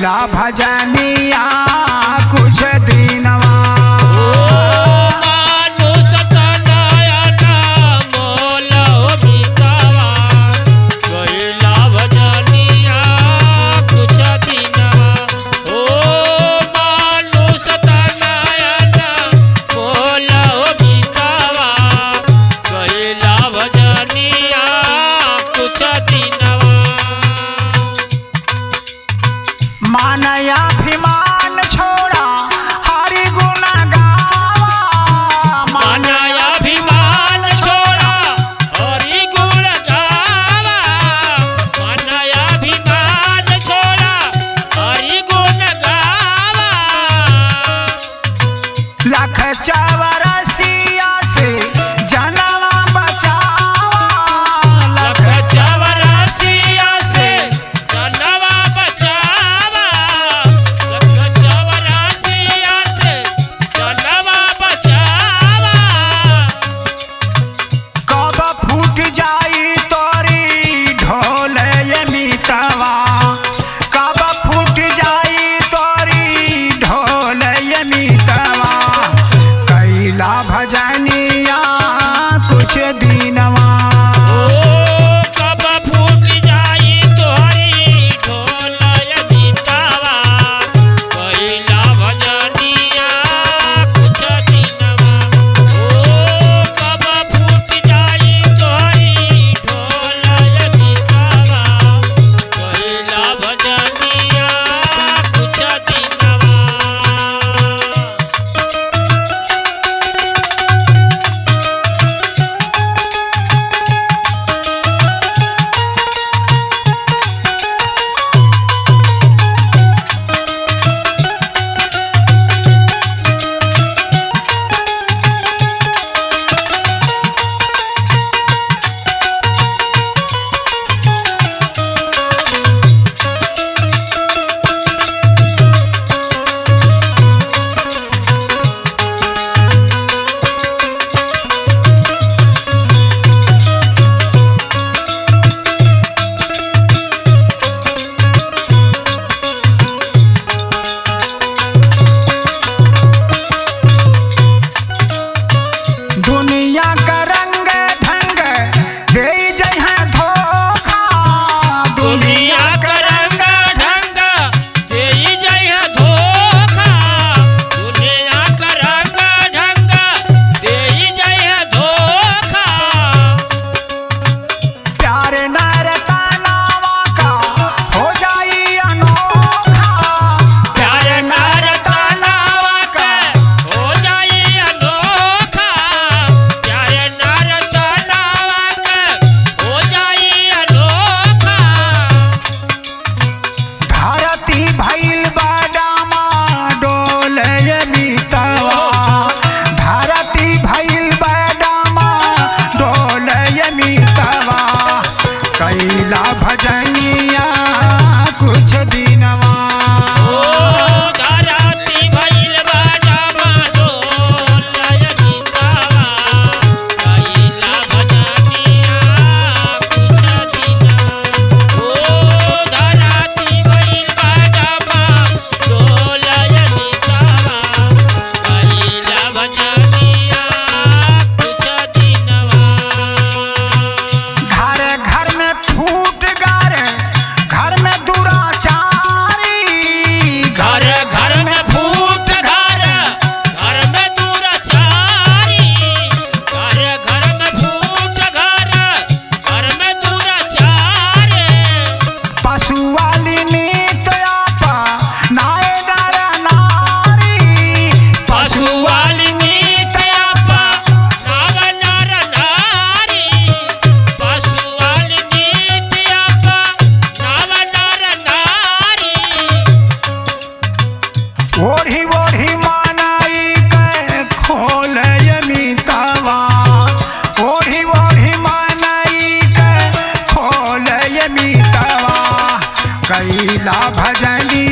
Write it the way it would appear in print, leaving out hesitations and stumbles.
कैला भजनिया कुछ दिनवा। मानयाभिमान छोड़ा हरि गुण गावा। मानयाभिमान छोड़ा हरि गुण गावा। मानयाभिमान छोड़ा हरि गुण गावा। लख चौरसिया से जनवा बचावा। लख चौरासिया से जनवा बचावा। लख चौरासिया से जनवा बचावा। कब फूट जाई तोरी ढोल ये मितवा। कब फूट जाई तोरी ढोल ये मितवा। कैला भजनिया कुछ दिनवा। ओ कब फूट जाई तोहरी ढोल मितवा। कैला भजनिया कुछ दिनवा। ओ कब फूट जाई तोहरी ढोल मितवा। कैला भजनिया कुछ दिनवा। दुनिया का रंग ढंग दे जइहे धोखा। दुनिया का रंग ढंग देई जइहे धोखा। दुनिया का रंग ढंग देई जइहे धोखा। प्यार नर तनावा का हो जाई अनोखा। प्यार नर तनावा का हो जाई अनोखा। प्यार नर तनावा का हो जाई अनोखा। धरती भइल बाडामा डोल ये मितवा। धरती भइल बाडामा डोल ये मितवा। कैला भजनिया कुछ दिनवा। ओ धरती भइल बाडामा डोल मितवा। कैला भजनिया कुछ दिनवा। ओ धरती भइल बाडामा डोल मितवा। कैला भजनिया कुछ दिनवा। घर घर में फूट गर घर में दुराचारी। घर घर में फूट घर घर में दुराचारी। घर घर में फूट घर घर में दुराचारी। पशु वाली नीत आपा नाय नर नारी। पशु वाली नीत आपा नाव नर नारी। पशु वाली नीत आपा नाव नर नारी। ओढ़ी ओढ़ी मानाई के खोल यमितवा। ओढ़ी ओढ़ी मानाई के खोल यमितवा। कैला भजनिया